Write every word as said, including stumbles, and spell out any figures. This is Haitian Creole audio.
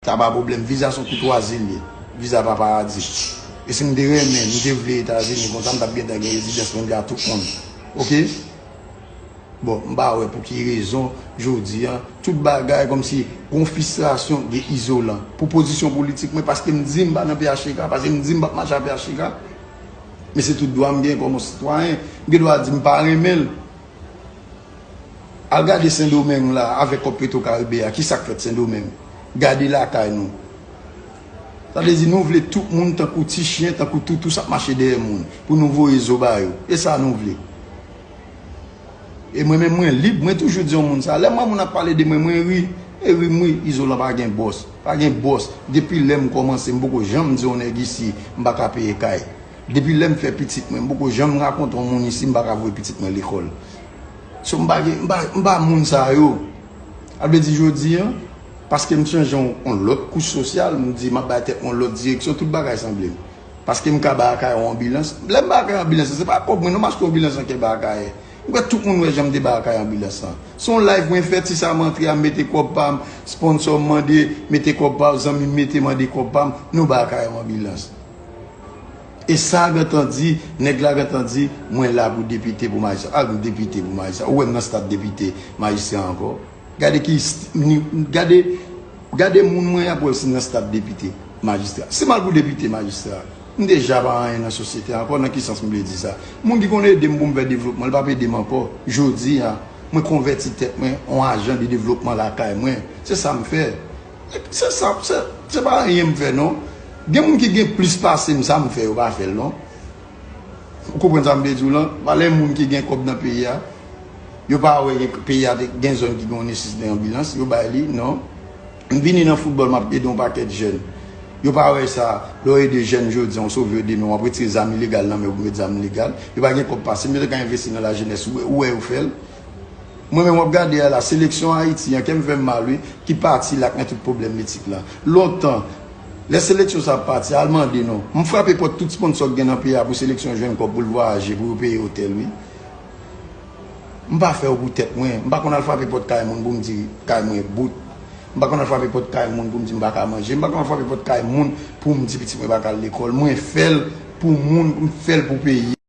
Sa pa pwoblèm. Viza se yon koutwazi li ye. Viza pa paradi. E si m te renmen, m te vle Etazini, konsa m t ap gentan gen rezidans mwen, m te a tout moun. Oke? Bon, m pa wè pou ki rezon, jodi a, tout bagay kòmsi gon fristrasyon gen izolan. Pou pozisyon politik mwen, paske m di m pa nan P H T K, paske m di m p ap mache a P H T K. Men se tout dwa m gen kòm yon sitwayen. M gen dwa di m pa renmen l. Al gade Sendomeng la, avèk kòb Petro Caribe a, ki sa k fèt Sendomeng? Gade lakay nou. Sa vle di nou vle tout moun tankou ti chen, tankou toutou s ap mache dèyè moun, pou nou voye zo ba yo. E sa nou vle. E mwen menm mwen lib, mwen toujou di yon moun sa. Lè m wè moun ap pale de mwen, mwen ri. E ri m ri, izolan pa gen bòs. Pa gen bòs. Depi lè m kòmanse, m poko janm di yon nèg isi, m pa ka peye kay. Depi lè m fè pitit mwen, m poko janm rakonte yon moun isi, m pa ka voye pitit mwen lekòl. So m pa gen, m pa, m pa moun sa yo. A vle di jodi a, paske m chanje yon, yon lòt kouch sosyal, m di m ap bay tèt mwen yon lòt direksyon, tout bagay sanble m. Paske m ka bay Akayè yon anbilans. Lè m bay Akayè anbilans, se pa kòb mwen non m achte yon anbilans nan kè bay Akayè. M kwè tout moun wè jan m te bay Akayè anbilans lan. Se yon live mwen fè, ti sa m antre a, m mete kòb pa m, sponsò m mande, mete kòb pa w, zanmi m mete mande kòb pa m, nou bay Akayè yon anbilans. E sa gentan di, nèg la gentan di, mwen la pou depite pou majistra. Al depite pou majistra. Ou wè m nan stad depite, majistra ankò. Gade ki, gade, gade moun mwen ap wè si nan stad depite, majistra. Si m al pou depite, majistra, m deja pa anyen nan sosyete ankò, nan ki sans m vle di sa? Moun ki konn ede m pou m fè devlopman, li p ap ede m ankò. Jodi a, mwen konvèti tèt mwen an ajan de devlopman lakay mwen. Se sa m fè. Se sa, se, se pa anyen m fè non. Gen moun ki gen plis pase m, sa m fè, yo pa fè l non. Ou konprann sa m vle di w lan? Valè moun ki gen kòb nan peyi a, yo pa wè gen, peyi a te gen zòn ki gen yon nesesite anbilans, yo bay li, non. M vini nan foutbòl, m ap ede yon pakèt jèn. Yo pa wè sa, lè w ede jèn jodi a, w sove yo demen, w ap retire zam ilegal nan men yo pou met zam legal. Yo pa gen kòb pase m, yo te ka envesti nan lajenès, ou wè, ou wè yo fè l. Mwen menm w ap gade a la, seleksyon Ayiti an, kè m fè m mal wi, ki pati la k nan tout pwoblèm etik lan. Lontan, lè seleksyon sa ap pati, al mande non. M frape pòt tout sponsò k gen nan peyi a pou seleksyon jwenn kòb pou l vwayaje, pou yo peye otèl wi. M pa fè yo pou tèt mwen. M pa konn al frape pòt kay moun pou m di kay mwen bout. M pa konn al frape pòt kay moun pou m di m pa ka manje. M pa konn al frape pòt kay moun pou m di pitit mwen pa ka al lekòl. Mwen fè l pou moun, m fè l pou peyi.